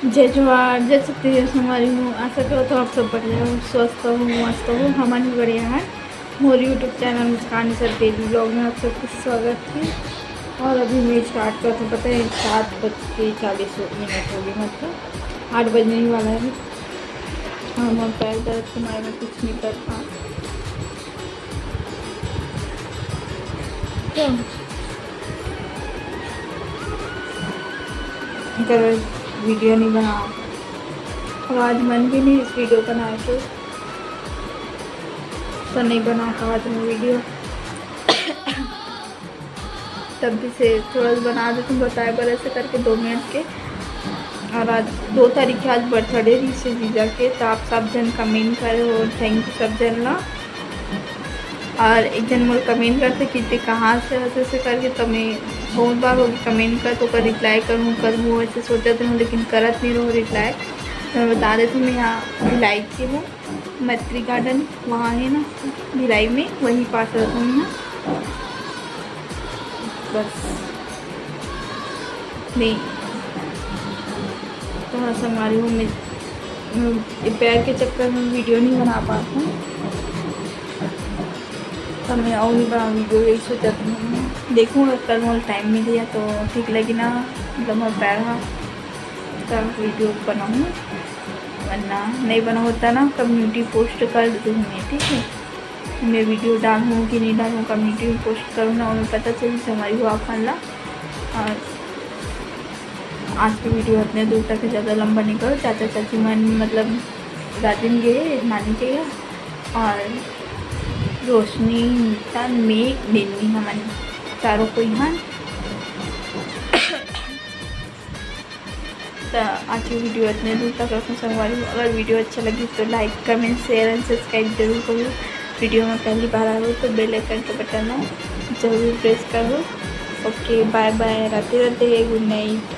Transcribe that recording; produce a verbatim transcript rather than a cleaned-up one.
जय जोहार, जय छत्तीसगढ़ संगवारी हो। आशा करत हों आप सब बढ़िया हो, स्वस्थ हो, मस्त हो। हमन भी बढ़िया हन। मोर YouTube चैनल मुस्कान सर डेली ब्लॉग में आप सबके स्वागत है। और अभी मैं स्टार्ट करत हों, पता है, सात बज के चालीस मिनट हो गए, मतलब आठ बजने ही वाला है। और मोर पैर दर्द के मारे मैं कुछ नहीं कर पाऊँ। तो अगर वीडियो नहीं बना, और आज मन भी नहीं इस वीडियो बनाए के, तो नहीं बना पावत मैं वीडियो। तब भी से थोड़ा सा बना देती हूँ, बताए बर ऐसे करके दो मिनट के। और आज दो तारीख है, आज बर्थडे रहिसे जीजा के, तो आप सब जन कमेंट करे हो, थैंक यू सब जन ला। और एक जन मोर कमेंट करथे कि ते कहाँ से हस, ऐसे करके, तो मैं बहुत बार होगे कमेंट कर, तो ओकर रिप्लाई करूँ, करहूँ, ऐसे सोचत रहूँ, लेकिन करत नहीं रहूँ रिप्लाई। तो मैं बता देती हूँ, मैं यहाँ भिलाई के हूँ, मैत्री गार्डन वहाँ है ना भिलाई में, वहीं पास रहता हूँ मैं। बस नहीं, तो हाँ संगवारी हो, मैं, मैं ये पैर के चक्कर में वीडियो नहीं बना पाती हूँ, तो मैं और नहीं बना वीडियो, यही सोचत हूँ। देखूँ अगर कल मोला टाइम मिली है तो ठीक लगी ना, मतलब मोर पैर हा, तब वीडियो बनाऊँ, वरना नहीं बना होता ना, कम्युनिटी पोस्ट कर देती हूँ मैं, ठीक है। मैं वीडियो डालूँ कि नहीं डालूँ, कम्युनिटी में पोस्ट करूँ ना, ओमे पता चली संगवारी हो आप मन ला। और आज की वीडियो इतने दूर तक है, ज़्यादा लंबा नहीं करो। चाचा चाची मन मतलब राजिम गे नानी के यहाँ, और रोशनी, मीता, मैं, बिन्नी, हमन चारों कोई हन। तो आज की वीडियो इतने दूर तक रखूँ संगवारी हो। अगर वीडियो अच्छा लगी तो like, comment, share and subscribe जरूर करो। वीडियो में पहली बार आए हो तो बेल आइकन के बटन ला जरूर प्रेस करो। ओके, बाय बाय, राधे राधे, गुड नाइट।